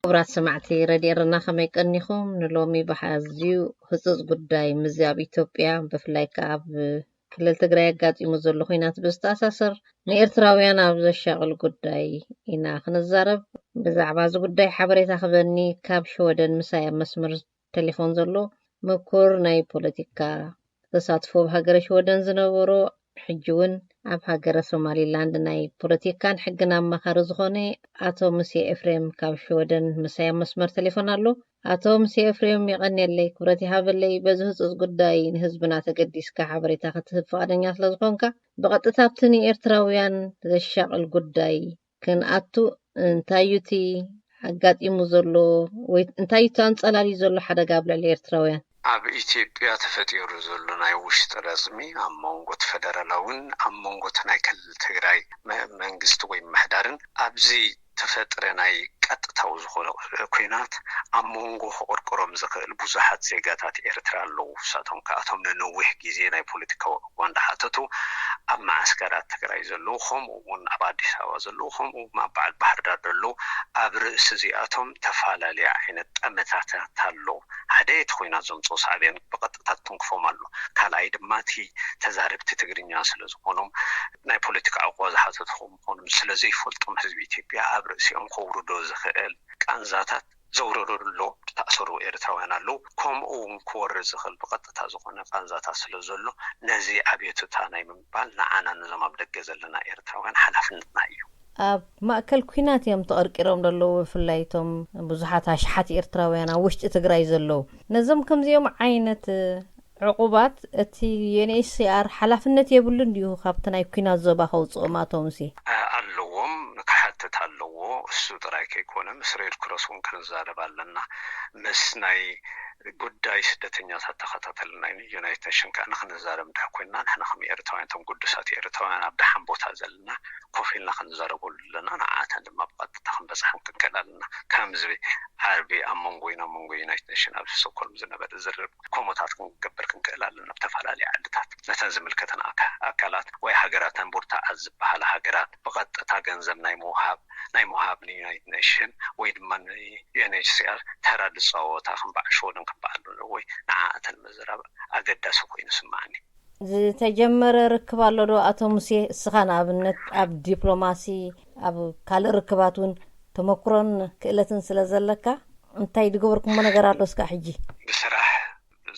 ክቡራት ሰማዕቲ ረድዮ ኤረና፣ ከመይ ቀኒኹም? ንሎሚ ብሓዝዩ ህጹጽ ጉዳይ፣ ምስዚ ኣብ ኢትዮጵያ፣ ብፍላይ ከኣ ኣብ ክልል ትግራይ ኣጋጢሙ ዘሎ ኲናት ብዝተኣሳሰር፣ ንኤርትራውያን ኣብ ዘሻቕል ጉዳይ ኢና ክንዛረብ። ብዛዕባ እዚ ጉዳይ ሓበሬታ ክበኒ ካብ ሽወደን ምሳይ ኣብ መስመር ቴሌፎን ዘሎ ምኩር ናይ ፖለቲካ ተሳትፎ ኣብ ሃገረ ሽወደን ዝነበሮ፣ ሕጂ እውን ኣብ ሃገረ ሶማሊላንድ ናይ ፖለቲካን ሕግን ኣማኻሪ ዝኾነ ኣቶ ሙሴ ኤፍሬም ካብ ሽወደን ምሳይ ኣብ መስመር ቴሌፎን ኣሎ። ኣቶ ሙሴ ኤፍሬም፣ የቐንየለይ፣ ክብረት ይሃበለይ፣ በዚ ህጹጽ ጉዳይ ንህዝብና ተገዲስካ ሓበሬታ ክትህብ ፍቓደኛ ስለ ዝኾንካ። ብቐጥታ ኣብቲ ንኤርትራውያን ዘሻቕል ጉዳይ ክንኣቱ፣ እንታይ እዩ እቲ ኣጋጢሙ ዘሎ፣ ወይ እንታይ እዩ እቲ ኣንጸላልዩ ዘሎ ሓደጋ ኣብ ልዕሊ ኤርትራውያን? ኣብ ኢትዮጵያ ተፈጢሩ ዘሎ ናይ ውሽጢ ረጽሚ ኣብ መንጎ እቲ ፈደራላውን ኣብ መንጎ እቲ ናይ ክልል ትግራይ መ-፣ መንግስቲ ወይ ምምሕዳርን ኣብዚ ተፈጥረ ናይ ቀጥታዊ ዝኾነ ኲናት ኣብ መንጎ ክቕርቅሮም ዝኽእል ብዙሓት ዜጋታት ኤርትራ ኣለዉ። ንሳቶም ከኣ እቶም ንነዊሕ ግዜ ናይ ፖለቲካዊ ቅዋም እንዳሓተቱ ኣብ መዓስከራት ትግራይ ዘለዉ፣ ከምኡ እውን ኣብ ኣዲስ ኣበባ ዘለዉ፣ ከምኡ እውን ኣብ በዓል ባህር ዳር ዘለዉ፣ ኣብ ርእሲ እዚኣቶም ተፈላለየ ዓይነት ጠመታታት ኣሎ። ሓደ እቲ ኲናት ዘምጽኦ ሳዕቤን ብቐጥታ ትንክፎም ኣሎ። ካልኣይ ድማ እቲ ተዛረብቲ ትግርኛ ስለ ዝኾኖም፣ ናይ ፖለቲካ ዕቑባ ዝሓተቱ ከም ምዃኖም ስለ ዘይፈልጦም፣ ህዝቢ ኢትዮጵያ ኣብ ርእሲኦም ከውርዶ ዝኽእል ቃንዛታት ዘውረደሉ ዝተኣሰሩ ኤርትራውያን ኣለዉ። ከምኡ እውን ክወርድ ዝኽእል ብቐጥታ ዝኾነ ቃንዛታት ስለ ዘሎ፣ ነዚ ኣቤቱታ ናይ ምባል ንዓና ነዞም ኣብ ደገ ዘለና ኤርትራውያን ሓላፍነትና እዩ። ኣብ ማእከል ኲናት እዮም ተቐርቂሮም ዘለዉ፣ ብፍላይ እቶም ብዙሓት ኣሽሓት ኤርትራውያን ኣብ ውሽጢ ትግራይ ዘለዉ። ነዞም ከምዚኦም ዓይነት ዕቑባት እቲ ዩ ኤን ኤች ሲ ኣር ሓላፍነት የብሉን ድዩ ካብቲ ናይ ኲናት ዞባ ከውጽኦም? ኣቶ ሙሴ። ኣ-፣ ኣለዎም፣ ክሓትት ኣለዎ። እሱ ጥራይ ከይኮነ፣ ምስ ሬድ ክሮስ እውን ክንዛረብ ኣለና። ምስ ናይ ጉዳይ ስደተኛታት ተኸታተሊ ናይ ዩናይትድ ኔሽን ከኣ ንክንዛረብ እንድሕር ኮይንና፣ ንሕና ከም ኤርትራውያን፣ እቶም ግዱሳት ኤርትራውያን፣ ኣብ ደሓን ቦታ ዘለና፣ ኮፍ ኢልና ክንዛረበሉ ኣለና። ንዓኣተን ድማ ብቐጥታ ክንበጽሐን ክንክእል ኣለና። ከምዚ ዓርቢ ኣብ መንጎ፣ ኣብ መንጎ ዩናይትድ ኔሽን ኣብ ስቶክሆልም ዝነበረ ዝርርብ ከምኡታት ክንገብር ክንክእል ኣለና። ኣብ ዝተፈላለዩ ዓድታት ነተን ዝምልከተን ኣካ-፣ ኣካላት ወይ ሃገራት፣ እተን ብርቱዓት ዝበሃላ ሃገራት ብቐጥታ ገንዘብ ናይ ምውሃብ፣ ናይ ምውሃብ ንዩናይትድ ኔሽን ወይ ድማ ንዩ ኤን ኤች ሲ ኣር ተራ ዝጻወታ ከም በዓል ሽወደን፣ ከም በዓል ኖርወይ፣ ንዓኣተን ምዝራብ ኣገዳሲ ኮይኑ ይስምዓኒ። ዝተጀመረ ርክብ ኣሎ ዶ ኣቶ ሙሴ? እስኻ ንኣብነት ኣብ ዲፕሎማሲ፣ ኣብ ካልእ ርክባት እውን ተመኩሮን ክእለትን ስለ ዘለካ፣ እንታይ ዝገበርኩሞ ነገር ኣሎ እስካዕ ሕጂ? ብስራሕ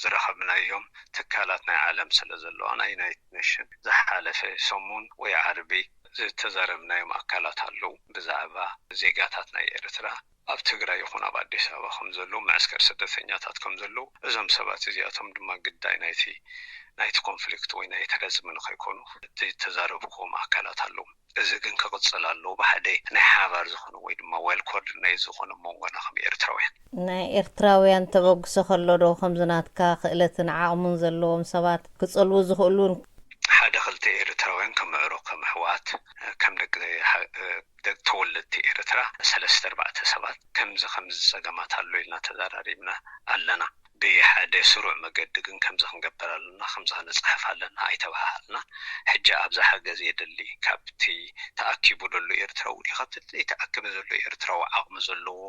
ዝረኸብናዮም ትካላት ናይ ዓለም ስለ ዘለዋ፣ ናይ ዩናይትድ ኔሽን ዝሓለፈ ሰሙን ወይ ዓርቢ ዝተዛረብናዮም ኣካላት ኣለዉ። ብዛዕባ ዜጋታት ናይ ኤርትራ ኣብ ትግራይ ይኹን ኣብ ኣዲስ ኣበባ ከም ዘለዉ፣ መዕስከር ስደተኛታት ከም ዘለዉ፣ እዞም ሰባት እዚኣቶም ድማ ግዳይ ናይቲ፣ ናይቲ ኮንፍሊክት ወይ ናይቲ ረጽሚ ንኸይኮኑ ዝተዛረብኩዎም ኣካላት ኣለዉ። እዚ ግን ክቕጽል ኣለዎ። ብሓደ ናይ ሓባር ዝኾነ ወይ ድማ ዌል ኮኦርዲኔት ዝኾነ መንጎና ከም ኤርትራውያን። ናይ ኤርትራውያን ተበግሶ ከሎ ዶ ከምዚ ናትካ ክእለትን ዓቕሙን ዘለዎም ሰባት ክጸልዉ ዝኽእሉን? ሓደ ክልተ ኤርትራውያን ከም ኣዕሩኽ፣ ከም ኣሕዋት፣ ከም ደቂ ሓ-፣ ደቂ ተወለድቲ ኤርትራ ሰለስተ ኣርባዕተ ሰባት ከምዚ ከምዚ ጸገማት ኣሎ ኢልና ተዘራሪብና ኣለና። ብሓደ ስሩዕ መገዲ ግን ከምዚ ክንገብር ኣለና፣ ከምዚ ክንጽሕፍ ኣለና ኣይተባሃሃልና። ሕጂ ኣብዚ ሓገዝ የድሊ፣ ካብቲ ተኣኪቡ ዘሎ ኤርትራዊ ድዩ፣ ካብቲ ዘይተኣከበ ዘሎ ኤርትራዊ ዓቕሚ ዘለዎ፣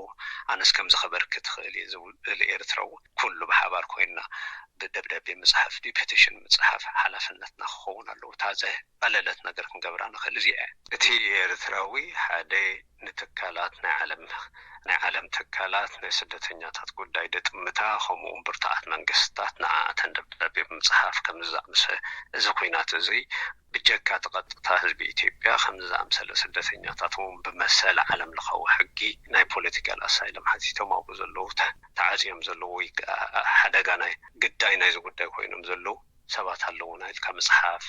ኣነስ ከምዚ ከበርክት እኽእል እየ ዝብል ኤርትራዊ፣ ኩሉ ብሓባር ኮይንና ብደብዳቤ ምጽሓፍ ድዩ፣ ፔቲሽን ምጽሓፍ ሓላፍነትና ክኸውን ኣለዎ። እታ ዘ-፣ ቀለለት ነገር ክንገብራ ንኽእል እዚኣ እያ። እቲ ኤርትራዊ ሓደ ንትካላት ናይ ዓለም፣ ናይ ዓለም ትካላት ናይ ስደተኛታት ጉዳይ ድጥምታ፣ ከምኡ እውን ብርቱዓት መንግስትታት ንዓኣተን ደብዳቤ ብምጽሓፍ ከምዚ ዝኣመሰ-፣ እዚ ኲናት እዚ ብጀካ እቲ ቀጥታ ህዝቢ ኢትዮጵያ ከምዚ ዝኣምሰለ ስደተኛታት እውን ብመሰል ዓለም ለኻዊ ሕጊ ናይ ፖለቲካል ኣሳይለም ሓቲቶም ኣብኡ ዘለዉ ተ-፣ ተዓጽዮም ዘለዉ ወይ ከኣ ሓደጋ ናይ ግዳይ ናይዚ ጉዳይ ኮይኖም ዘለዉ ሰባት ኣለዉና ኢልካ ምጽሓፍ።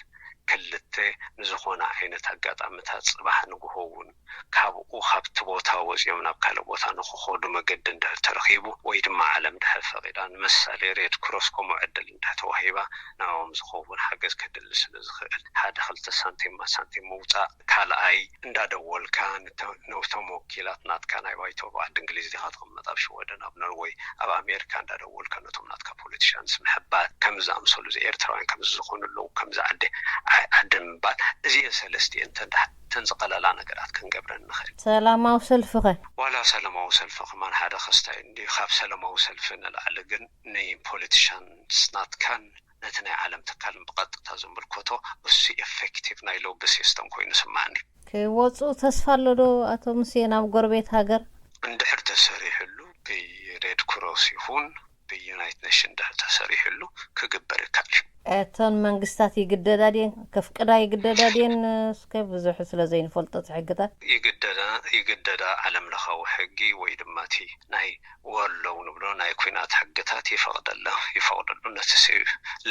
ክልተ፣ ንዝኾነ ዓይነት ኣጋጣምታት ጽባሕ ንግሆ እውን ካብኡ፣ ካብቲ ቦታ ወጺኦም ናብ ካልእ ቦታ ንኽኸዱ መገዲ እንድሕር ተረኺቡ ወይ ድማ ዓለም እንድሕር ፈቒዳ፣ ንምሳሌ ሬድ ክሮስ ከምኡ ዕድል እንድሕር ተዋሂባ፣ ንዕኦም ዝኸውን ሓገዝ ከድሊ ስለ ዝኽእል፣ ሓደ ክልተ ሳንቲም ሳንቲም ምውጻእ። ካልኣይ፣ እንዳደወልካ ንተ-፣ ነቶም ወኪላት ናትካ፣ ናይ ባይቶ ኣብ ዓዲ እንግሊዝ ዲኻ ትቕመጥ፣ ኣብ ሽወደን፣ ኣብ ኖርወይ፣ ኣብ ኣሜሪካ፣ እንዳደወልካ ነቶም ናትካ ፖለቲሻንስ ምሕባር፣ ከምዚ ዝኣምሰሉ እዚ ኤርትራውያን ከምዚ ዝኾኑ ኣለዉ፣ ከምዚ ዓዲ፣ ዓ-፣ ዓዲ ምባል። እዚአን ሰለስቲአን እንተ እንዳ-፣ እተን ዝቐለላ ነገራት ክንገብረን ንኽእል። ሰላማዊ ሰልፊ ኸ? ዋላ ሰላማዊ ሰልፊ ከማን ሓደ ክስታይ እንዲ፣ ካብ ሰላማዊ ሰልፊ ንላዕሊ ግን ንፖለቲሻንስ ናትካን ነቲ ናይ ዓለም ትካልን ብቐጥታ ዝምልከቶ እሱ ኤፌክቲቭ ናይ ሎቢ ሲስተም ኮይኑ ስማዕኒ። ክወፁ ተስፋ ኣሎ ዶ ኣቶ ሙሴ ናብ ጎረቤት ሃገር? እንድሕር ተሰሪሕሉ ብሬድ ክሮስ ይኹን ብዩናይት ኔሽን ድሕር ተሰሪሕሉ ክግበር ይካል እዩ። እተን መንግስታት ይግደዳ ድየን ከፍቅዳ ይግደዳ ድየን? እስከ ብዙሕ ስለ ዘይንፈልጦ እቲ ሕግታት። ይግደዳ ይግደዳ ዓለም ለኻዊ ሕጊ ወይ ድማ እቲ ናይ ወርልድ ሎው ንብሎ ናይ ኩናት ሕግታት ይፈቕደለ ይፈቕደሉ ነቲ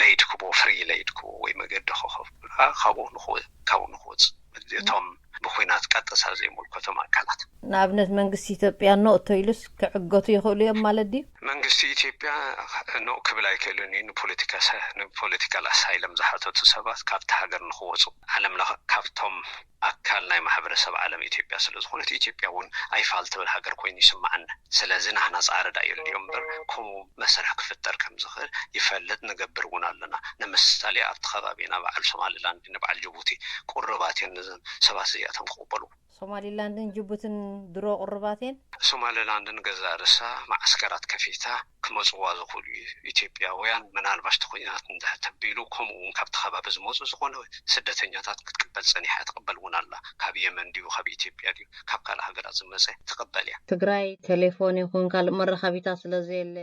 ሌይድ ክቦ ፍሪ ሌይድ ክቦ ወይ መገዲ ክኸፍሉካ ካብኡ ንክወ- ካብኡ ንክወፅእ እቶም ብኩናት ቀጥታ ዘይምልከቶም ኣካላት። ንኣብነት መንግስቲ ኢትዮጵያ ኖእ ተይሉስ ክዕገቱ ይኽእሉ እዮም ማለት ድዩ? መንግስቲ ኢትዮጵያ ኖእ ክብል ኣይክእልን እዩ። ንፖለቲካ ንፖለቲካል ኣሳይለም ዝሓተቱ ሰባት ካብቲ ሃገር ንክወፁ ዓለም ለኸ ካብቶም ኣካል ናይ ማሕበረሰብ ዓለም ኢትዮጵያ ስለ ዝኾነት ኢትዮጵያ እውን ኣይፋል ትብል ሃገር ኮይኑ ይስማዓና። ስለዚ ናህና ፃዕሪ ዳ የድልዮ እምበር ከምኡ መሰርሕ ክፍጠር ከም ዝኽእል ይፈልጥ ንገብር እውን ኣለና። ንምሳሌ ኣብቲ ከባቢና በዓል ሶማሊላንድ ንበዓል ጅቡቲ ቁርባት እየን ነዘን ሰባት እዚኣቶም ክቕበሉ። ሶማሊላንድን ጅቡትን ድሮ ቁርባት እየን። ሶማሊላንድን ገዛእ ርእሳ መዓስከራት ከፊታ ክመፅዋ ዝኽእሉ ኢትዮጵያውያን ምናልባሽ ተኮይናት እንድሕር ተቢሉ ከምኡ እውን ካብቲ ከባቢ ዝመፁ ዝኾነ ስደተኛታት ክትቅበል ፀኒሓ ትቕበል እውን ኣላ። ካብ የመን ድዩ ካብ ኢትዮጵያ ድዩ ካብ ካልእ ሃገራት ዝመፀ ትቕበል እያ። ትግራይ ቴሌፎን ይኹን ካልእ መራኸቢታት ስለ ዘየለ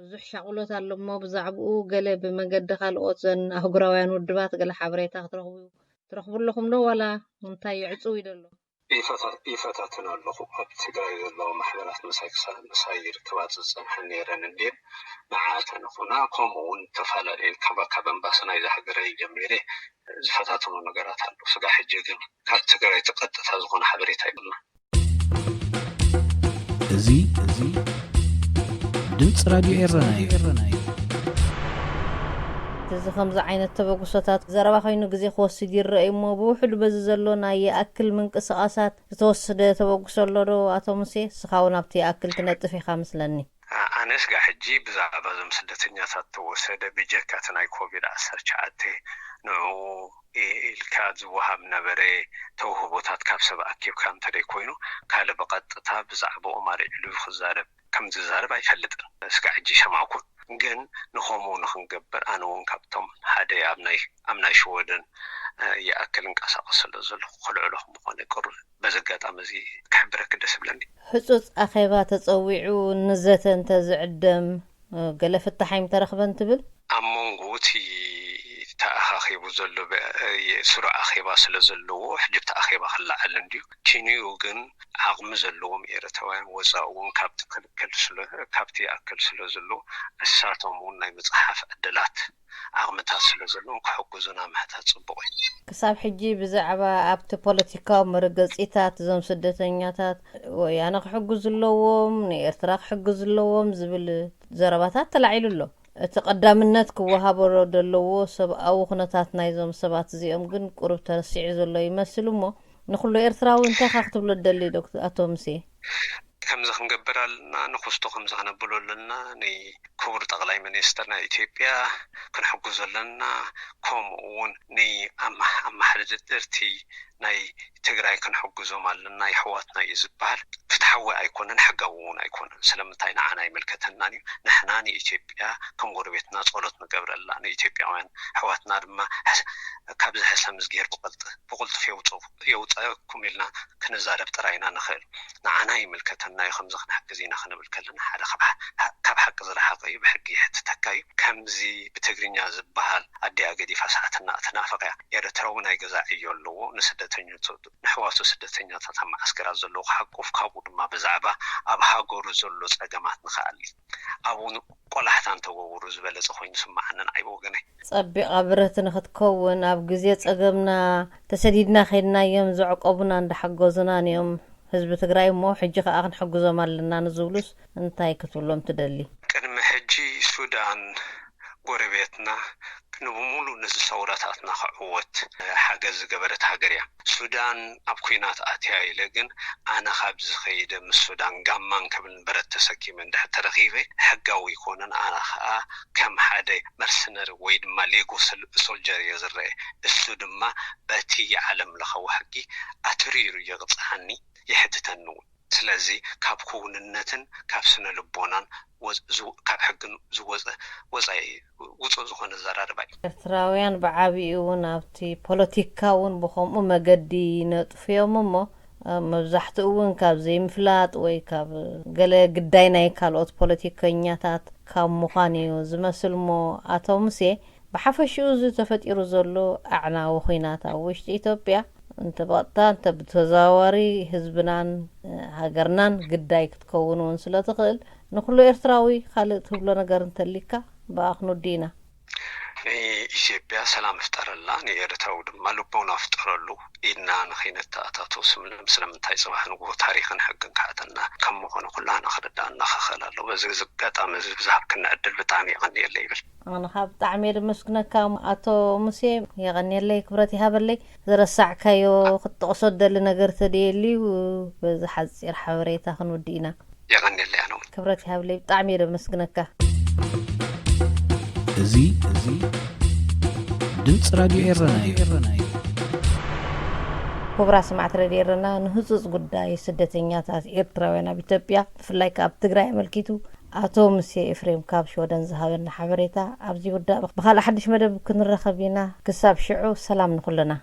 ብዙሕ ሻቕሎት ኣሎ እሞ ብዛዕባኡ ገለ ብመገዲ ካልኦት ዘን ኣህጉራውያን ውድባት ገለ ሓበሬታ ክትረኽቡ ትረኽቡ ኣለኹም ዶ ዋላ እንታይ ይዕፅው እዩ ዘሎ? ይፈታተን ኣለኹ። ኣብ ትግራይ ዘለዋ ማሕበራት ምሳይ ክሳ- ምሳይ ይርከባ ዝፀንሐን ነይረን እንድየን ንዓተን ይኹና ከምኡ እውን ዝተፈላለዩ ካብ ካብ ኣምባሲ ናይዛ ሃገረይ ጀሚረ ዝፈታተኖ ነገራት ኣሎ። ስጋ ሕጂ ግን ካብ ትግራይ እቲ ቀጥታ ዝኾነ ሓበሬታ የብልና። እዚ እዚ ድምፂ ራድዮ ኤረና እዩ። እዚ ከምዚ ዓይነት ተበግሶታት ዘረባ ኮይኑ ግዜ ክወስድ ይረአ እዩ እሞ ብውሕዱ በዚ ዘሎ ናይ ይኣክል ምንቅስቓሳት ዝተወሰደ ተበግሶ ኣሎ ዶ ኣቶ ሙሴ? እስኻ እውን ኣብቲ ይኣክል ትነጥፍ ኢኻ መስለኒ። ኣነ ስጋ ሕጂ ብዛዕባ እዞም ስደተኛታት ተወሰደ ብጀካ እቲ ናይ ኮቪድ ዓሰርተ ትሽዓተ ንዕኡ ኢልካ ዝወሃብ ነበረ ተውህቦታት ካብ ሰብ ኣኪብካ እንተደይ ኮይኑ ካልእ ብቐጥታ ብዛዕባኦም ኣልዒሉ ክዛረብ ከም ዝዛረብ ኣይፈልጥን። እስካዕ ሕጂ ይሰማዕኩን። ግን ንኸምኡ ንኽንገብር ኣነ እውን ካብቶም ሓደ ኣብ ናይ ኣብ ናይ ሽወደን ይኣክል እንቀሳቐስ ስለ ዘለኹ ክልዕሎ ምኾነ ቅሩ በዚ ኣጋጣሚ እዚ ክሕብረኪ ደስ ይብለኒ። ህጹጽ ኣኼባ ተጸዊዑ ንዘተ እንተ ዝዕደም ገለ ፍታሕ ኣይምተረኽበን ትብል? ኣብ መንጎ እቲ ተኣኻኺቡ ዘሎ ስሩዕ ኣኼባ ስለ ዘለዎ ሕጂ እቲ ኣኼባ ክለዓል እንድዩ። ኪንኡ ግን ዓቕሚ ዘለዎም ኤርትራውያን ወጻኢ እውን ካብቲ ክልክል ስለ ካብቲ ይኣክል ስለ ዘሎ እሳቶም እውን ናይ ምጽሓፍ ዕድላት ዓቕምታት ስለ ዘለዎም ክሕግዙና ምሕታት ጽቡቕ እዩ። ክሳብ ሕጂ ብዛዕባ ኣብቲ ፖለቲካዊ መረገጺታት እዞም ስደተኛታት ወያነ ክሕግዙ ኣለዎም፣ ንኤርትራ ክሕግዙ ኣለዎም ዝብል ዘረባታት ተላዒሉ ኣሎ። እቲ ቀዳምነት ክወሃቦ ዘለዎ ሰብኣዊ ኩነታት ናይዞም ሰባት እዚኦም ግን ቁሩብ ተረሲዑ ዘሎ ይመስል እሞ ንኹሉ ኤርትራዊ እንታይ ኢኻ ክትብሎ ትደሊ ዶክተር ኣቶ ሙሴ? ከምዚ ክንገብር ኣለና፣ ንኹስቶ ከምዚ ክነብሎ ኣለና፣ ንክቡር ጠቕላይ ሚኒስትር ናይ ኢትዮጵያ ክንሕግዞ ኣለና፣ ከምኡ እውን ንኣመሓደርቲ ናይ ትግራይ ክንሕግዞም ኣለና፣ የሕዋትና እዩ ዝበሃል ፍትሓዊ ኣይኮነን፣ ሕጋዊ እውን ኣይኮነን። ስለምንታይ ንዓና ኣይምልከተናን እዩ። ንሕና ንኢትዮጵያ ከም ጎረቤትና ጸሎት ንገብረላ፣ ንኢትዮጵያውያን ኣሕዋትና ድማ ካብዚ ሕሰም እዝግሄር ብቕልጥፍ የውፀኩም ኢልና ክንዛረብ ጥራይ ኢና ንኽእል። ንዓና ይምልከተና እዩ ከምዚ ክንሕግዝ ኢና ክንብል ከለና ሓደ ካብ ሓቂ ዝረሓቐ እዩ፣ ብሕጊ ይሕትተካ እዩ። ከምዚ ብትግርኛ ዝበሃል ኣዲኣ ገዲፋ ሰዓትና ትናፍቕ እያ። ኤርትራዊ ናይ ገዛ ዕዮ ኣለዎ፣ ንስደተኛቱ ንሕዋቱ ስደተኛታት ኣብ መዓስከራት ዘለዉ ክሓቁፍ ካብኡ ድማ ብዛዕባ ኣብ ሃገሩ ዘሎ ጸገማት ንኽኣሊ ኣብኡ ቆላሕታ እንተገብሩ ዝበለጸ ኮይኑ ይስምዓኒ ንዓይ ብወገነይ። ጸቢቓ ብረቲ ንኽትከውን ኣብ ግዜ ጸገምና ተሰዲድና ከይድናዮም ዘዕቆቡና እንዳሓገዙናን እዮም ህዝቢ ትግራይ እሞ ሕጂ ከኣ ክንሕግዞም ኣለና ንዝብሉስ እንታይ ክትብሎም ትደሊ? ቅድሚ ሕጂ ሱዳን ጎረቤትና ንብሙሉ ነዚ ሰውራታትና ክዕወት ሓገዝ ዝገበረት ሃገር እያ። ሱዳን ኣብ ኩናት ኣትያ ኢለ ግን ኣነ ካብዚ ከይደ ምስ ሱዳን ጋማን ክብልን ብረት ተሰኪመ እንድሕር ተረኺበ ሕጋዊ ኣይኮነን። ኣነ ከዓ ከም ሓደ መርሰነሪ ወይ ድማ ሌጎ ሶልጀር እየ ዝረአ። እሱ ድማ በቲ ዓለም ለኸዊ ሕጊ ኣትሪሩ ይቕፅዓኒ፣ ይሕትተኒ እውን። ስለዚ ካብ ክውንነትን ካብ ስነ ልቦናን ካብ ሕግን ዝወፀ ወፃኢ ውፁእ ዝኾነ ዘራርባ እዩ። ኤርትራውያን ብዓቢኡ እውን ኣብቲ ፖለቲካ እውን ብኸምኡ መገዲ ይነጥፉ እዮም እሞ መብዛሕትኡ እውን ካብ ዘይምፍላጥ ወይ ካብ ገለ ግዳይ ናይ ካልኦት ፖለቲከኛታት ካብ ምዃን እዩ ዝመስል እሞ ኣቶ ሙሴ ብሓፈሽኡ እዚ ተፈጢሩ ዘሎ ኣዕናዊ ኹናት ኣብ ውሽጢ ኢትዮጵያ እንተ ብቐጥታ እንተ ብተዘዋዋሪ ህዝብናን ሃገርናን ግዳይ ክትከውን እውን ስለ ትኽእል ንኹሉ ኤርትራዊ ካልእ ትብሎ ነገር እንተሊካ ብኣ ክንውዲ ኢና። ንኢትዮጵያ ሰላም ፍጠረላ፣ ንኤርትራዊ ድማ ልቦና ፍጠረሉ ኢድና ንኸይነተኣታቶ ስምለም ስለምንታይ ጽባሕ ንግሆ ታሪኽን ሕግን ክሓተና ከም ምኾነ ኩላህና ክርዳእና ክኽእል ኣለዎ። በዚ ኣጋጣሚ እዚ ብዝሃብክኒ ዕድል ብጣዕሚ የቐንየለይ ይብል። ኣነ ኸኣ ብጣዕሚ እየ ዘመስግነካ ኣቶ ሙሴ፣ የቐንየለይ፣ ክብረት ይሃበለይ። ዝረሳዕካዮ ክትጠቕሶ ትደሊ ነገር ተደልዩ በዚ ሓጺር ሓበሬታ ክንውድእ ኢና። የቐንየለይ ኣነ እውን። ክብረት ይሃብለይ፣ ብጣዕሚ እየ ዘመስግነካ። እዚ እዚ ድምፂ ራድዮ ኤረና እዩ። ክቡራት ሰማዕቲ ሬድዮ ኤረና፣ ንህጹጽ ጉዳይ ስደተኛታት ኤርትራውያን ኣብ ኢትዮጵያ ብፍላይ ከኣ ኣብ ትግራይ ኣመልኪቱ ኣቶ ሙሴ ኤፍሬም ካብ ሽወደን ዝሃበና ሓበሬታ ኣብዚ ይውዳእ። ብኻልእ ሓድሽ መደብ ክንራኸብ ኢና። ክሳብ ሽዑ ሰላም ንኹልና።